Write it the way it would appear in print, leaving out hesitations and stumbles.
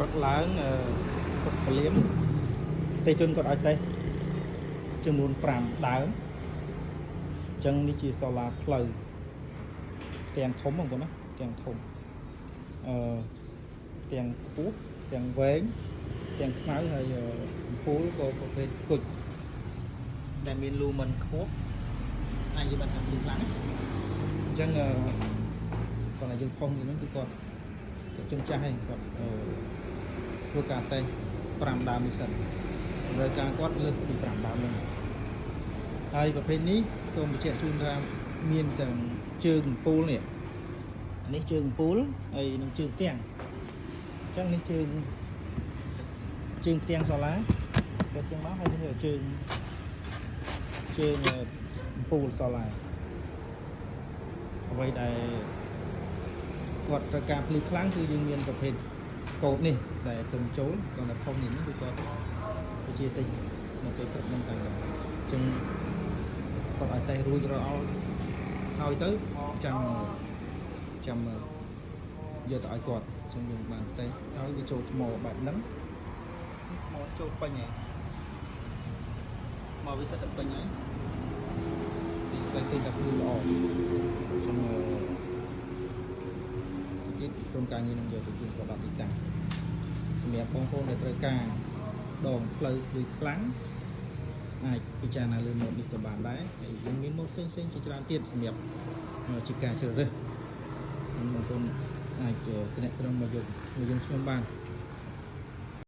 ព្រឹកឡើងព្រឹកព្រលាមទេជនគាត់ឲ្យតេស្តចំនួន5ដើមអញ្ចឹងនេះជាសូឡាផ្លូវផ្ទាំងធំបងប្អូនណាផ្ទាំងធំអឺផ្ទាំងខ្ពស់ផ្ទាំងវែងផ្ទាំងខ្មៅហើយអំពូលក៏ប្រភេទគុជដែលមាន lumen ខ្ពស់អាចនិយាយបានថាភ្លឺខ្លាំងណាអញ្ចឹងអឺគាត់ឲ្យយើងផុសនេះហ្នឹងគឺគាត់គាត់ជើងចាស់ហើយគាត់អឺធ្វើការតេស្ត5ដើមនេះសិនតម្រូវការគាត់លើសពី5ដើមហ្នឹងហើយប្រភេទនេះសូមបញ្ជាក់ជូនថាមានទាំងជើងអំពូលនេះអានេះជើងអំពូលហើយនិងជើងផ្ទាំងអញ្ចឹងនេះជើងជើងផ្ទាំងសូឡាគាត់ចឹងមកហើយនេះជើងជើងអំពូលសូឡាអ្វីដែលគាត់ត្រូវការភ្លឺខ្លាំងគឺយើងមានប្រភេទកោតនេះដែលទំចូលគាត់តែផុសនេះគឺគាត់វិជាតិចនៅពេលព្រឹកហ្នឹងតែម្ដងអញ្ចឹងគាត់ឲ្យតេស្តរួចរាល់ហើយទៅចាំចាំយកទៅឲ្យគាត់អញ្ចឹងយើងបានតេស្តហើយវាចូលថ្មបែបហ្នឹងថ្មចូលពេញហើយមកវាសិតតែពេញហើយទីតែទិញតែភ្លឺល្អអញ្ចឹងទៀតក្រុមការងារនឹងយកទៅជូនគាត់ដល់ទីតាំងសម្រាប់បងប្អូនដែលត្រូវការដងផ្លូវភ្លឺខ្លាំងអាចពិចារណាលើម៉ូតនេះក៏បានដែរហើយយើងមានម៉ូតផ្សេងៗជាច្រើនទៀតសម្រាប់ជាការជ្រើសរើសបងប្អូនអាចតំណត្រងមកយកមកយើងខ្ញុំបាន។